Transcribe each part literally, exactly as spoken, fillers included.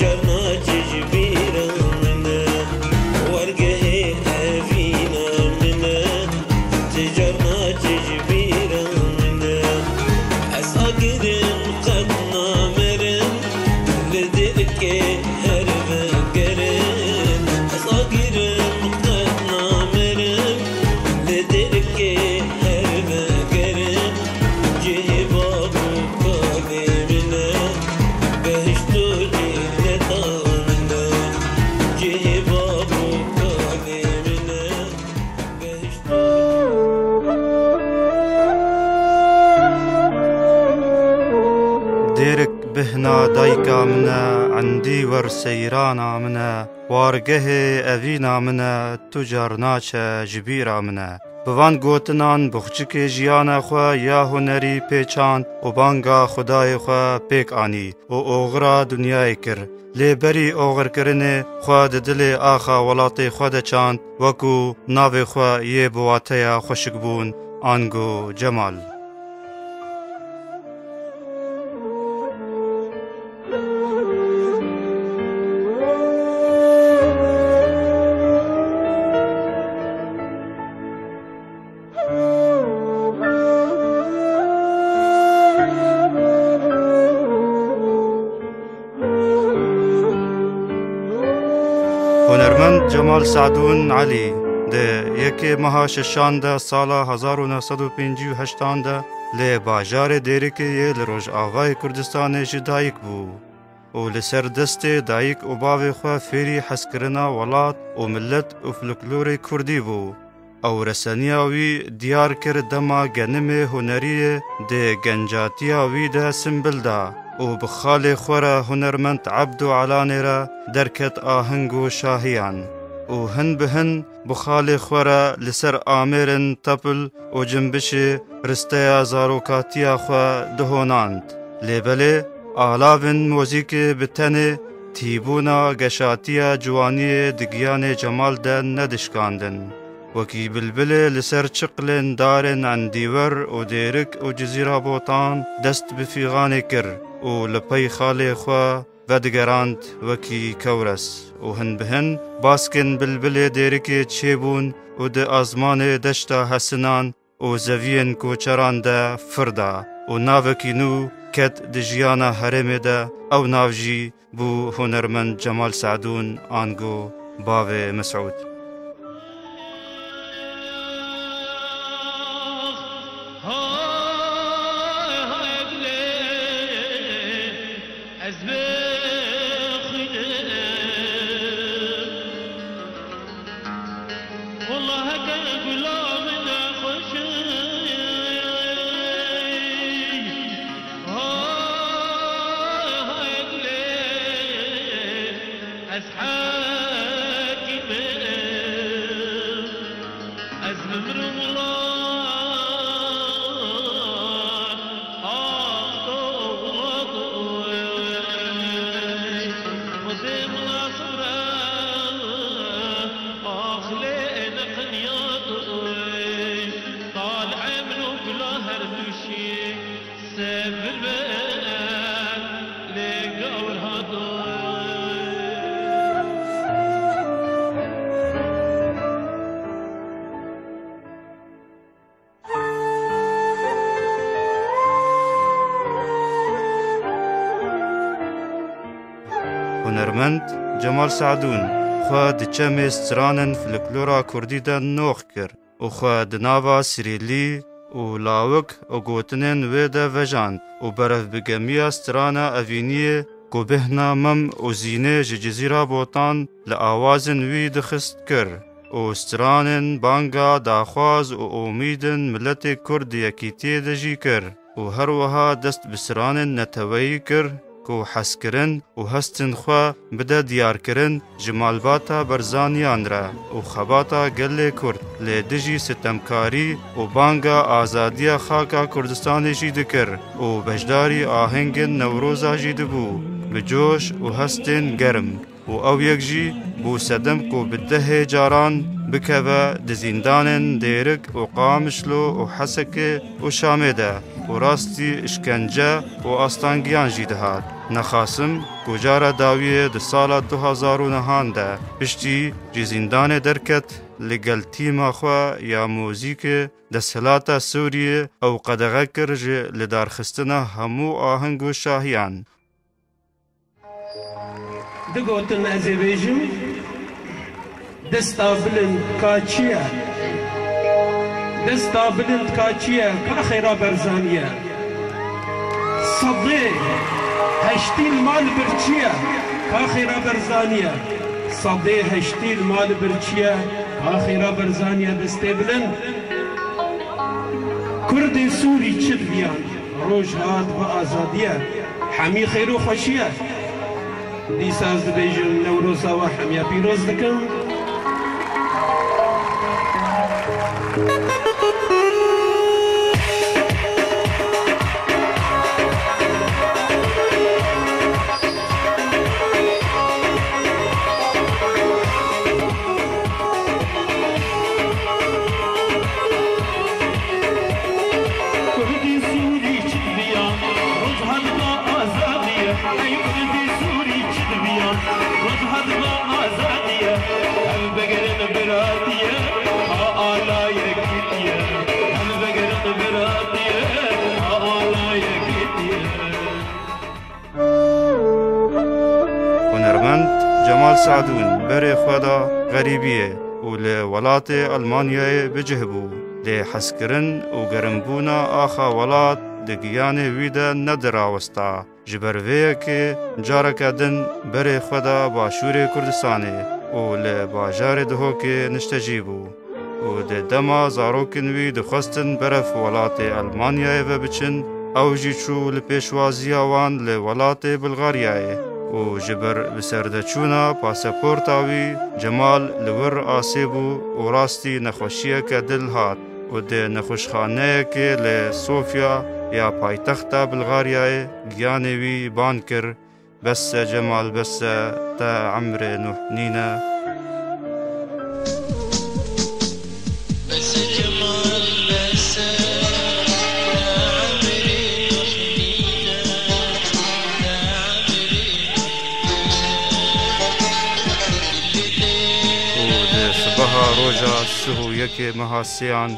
Carna çi ji bîra min e, wargehê evîna min e, ti carna çi ji bîra min e. Ez agirim qet namerim, li dêrikê her vegerim. Ez agirim qet namerim, li dêrikê her vegerim. Cihê bab û kalê min e, behişto cêneta min e. Cihê bab û kalê min e, behişto. Dêrik bihna dayika min e, endî wer seyrana min e, wargehê evîna min e, tu car naçe ji bîra min e. Bi van gotinan boxçikê jiyana xwe ya hunerî pêçand û banga Xwedayê xwe pêk anî û oxira dinyayê kir. Lê berî oxirkirinê xwe di dilê axa welatê xwe de çand, wekû navê xwe yê bi wateya xweşikbûn, ango Cemal. Hunermend Cemal Sadûn Elî di yekê meha şeşan de sala hezar û neh sed û pêncî û heştan de li bajarê Dêrikê yê li Rojavayê Kurdistanê ji dayik bû û li ser destê dayik û bavê xwe fêrî hezkirina welat û milet û folklorê kurdî bû. Ew reseniya wî diyar kir dema genimê huneriyê di gencatiya wî de simbil da û bi xalê xwe re hunermend Ebdo Elanê re derket aheng û şahiyan û hin bi hin bi xalê xwe re li ser amêrin tepil û cimbişê risteya zarokatiya xwe dihonand. Lê belê alavên muzîkê bi tenê tîbûna geşatiya ciwaniyê di giyanê Cemal de nedişkandin. Wekî bilbilê li ser çiqlên darên Endîwer û Dêrik û Cizîra Botan dest bi fîxanê kir û li pey xalê xwe vedigerand wekî kewres û hin bi hin baskên bilbilê Dêrikê çêbûn û di azmanê deşta Hesinan û zeviyên koçeran de fir da û navekî nû ket di jiyana herêmê de, ew nav jî bû hunermend Cemal Sadûn ango bavê Mesûd. Ez bixwînim. Wela heke gula min xweş e. Hay, hay, gulê, ez hekîm im. Ez bimrim wela, ax to wela to, ey, Xwedê wela sibra, ax lê neqiniya to, ey, talê min û gula her du şî. Sebir be, lê gawir hato. Hunermend Cemal Sadûn xwe di çemê stranên folklora kurdî de nox kir û xwe di nava sirîlî û lawik û gotinên wê de vejand û berevbigemiya strana Evîniyê ku bêhna Mem û Zînê ji Cizîra Botan li awazên wî dixist kir û stranên banga daxwaz û omîdên miletê Kurd di yekîtiyê de jî kir û her wiha dest bi stranên neteweyî kir ku hez kirin û hestên xwe bide diyarkirin ji malbata Berzaniyan re û xebata gelê Kurd li dijî sitemkarî û banga azadiya xaka Kurdistanê jî dikir û beşdarî ahengên Newroza jî dibû bi coş û hestên germ û ew yek jî bû sedem ku bi dehê caran bikeve di zîndanên Dêrik û Qamişlo û Hesekê û Şamê de û rastî îşkence û astangiyan jî dihat. Nexasim ku cara dawiyê di sala du hezar û nehan de piştî ji zîndanê derket, li gel tîma xwe ya muzîkê desthilata Sûriyê ew qedexe kir ji lidarxistina hemû aheng û şahiyan. Digotin ez ê bêjim, desta bilind ka çi ye? Desta bilind ka çi ye? Ka Xêra Berzanî ye. Sedê heştî li mal birçî ye. Ka Xêra Berzanî ye. Sedê heştî li mal birçî ye. Ka Xêra Berzanî ye, destê bilind. Kurdê Sûrî çi diviyan? Roj hat ve azadiye, hemî xêr û xweşiye. Dîsa ez dibêjim Newroza we hemiya pîroz dikim. Kurdî Sûrî çi diviya, roj hat ve azadiye. Ey Kurdî Sûrî çi diviya, roj hat ve azadiye. Hev vegerin biratiye, ha ala yekîtiye. Hev vegerin biratiye, ha ala yekîtiye. Hunermend Cemal Sadûn berê xwe da xerîbiyê û li welatê Elmanyayê bi cih bû. Lê hezkirin û gerimbûna axa welat di giyanê wî de nedirawesta. Ji ber vê yekê careke din berê xwe da Başûrê Kurdistanê û li bajarê Duhokê niştecî bû. Û di dema zarokên wî dixwestin berev welatê Elmanyayê ve biçin, ew jî çû li pêşwaziya wan li welatê Bulgaryayê. Û ji ber bi serdeçûna pasaporta wî, Cemal li wir asê bû û rastî nexweşiyeke dil hat û di nexweşxaneyekê li Sofya ya paytexta Bulgaryayê giyanê wî ban kir. Bes e Cemal, bes e, te emrê Nuh nîne. Bes e Cemal, bes e, te emrê Nuh nîne, te emrê Nuh nîne. Û di sibeha roja sih û yekê meha sêyan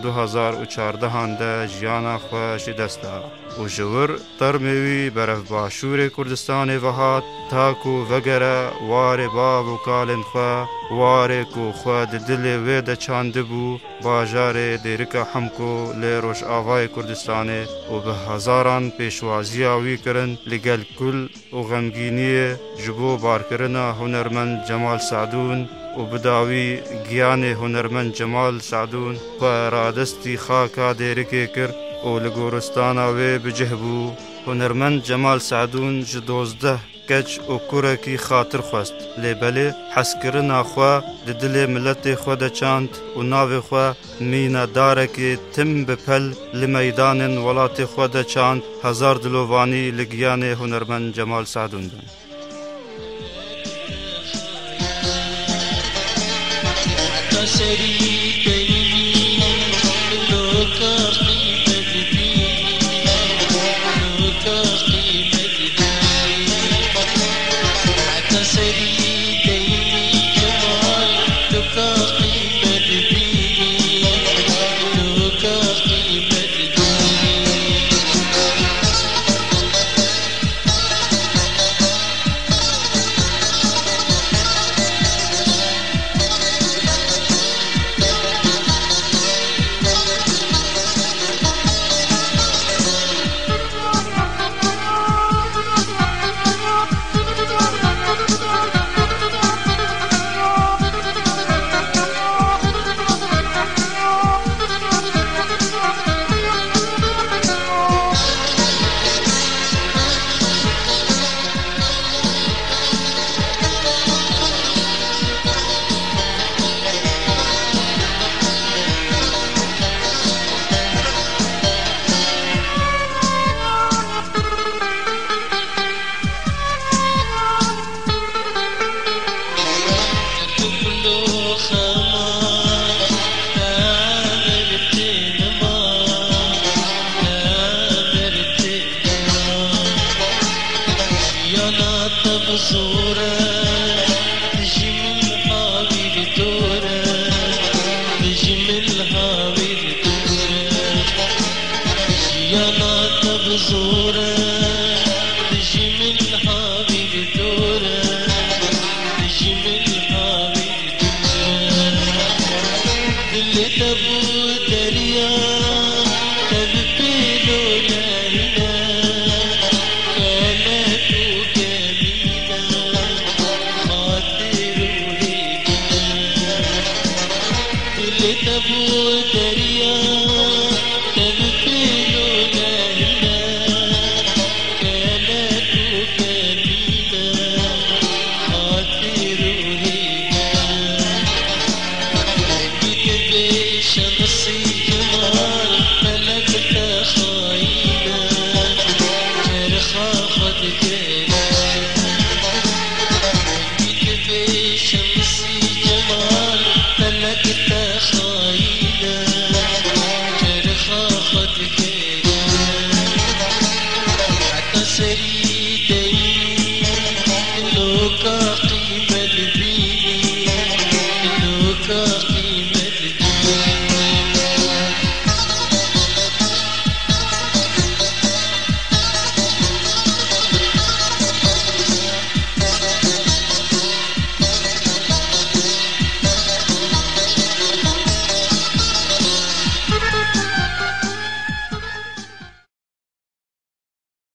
du hezar û çardehan de jiyana xwe ji dest da û ji wir termê wî berev başûrê Kurdistanê ve hat, ta ku vegere warê bav û kalên xwe, warê ku xwe di dilê wê de çandibû, bajarê Dêrika Hemko li rojavayê Kurdistanê û bi hezaran pêşwaziya wî kirin, li gel kul û xemgîniyê ji bo barkirina hunermend Cemal Sadûn û bi dawî giyanê hunermend Cemal Sadûn xwe radestî xaka Dêrikê kir û li goristana wê bi cih bû. Hunermend Cemal Sadûn ji dozdeh keç û kurekî xatir xwest, lê belê hezkirina xwe di dilê miletê xwe de çand û navê xwe mîna darekê tim bi pel li meydanên welatê xwe de çand, hezar dilovanî li giyanê hunermend Cemal Sadûn bin. Te bi zor e, dijî min hawîr dor e, dijî min hawîr dor e. Jiyana te bi zor e, dijî min hawîr dor e, dijî min hawîr dor e. Dilê te bû derya, te bi pêlo nehîne, felek û gemî. Xatir û hêvî. Dilê te bû derya, te bi pêlo nehîne, felek û gemî me. Xatir û hêvî. Rengî te bê şemsî cemal, felek te xayîn e, çerxa xwe dikene. Rengî te bê şemsî cemal, felek te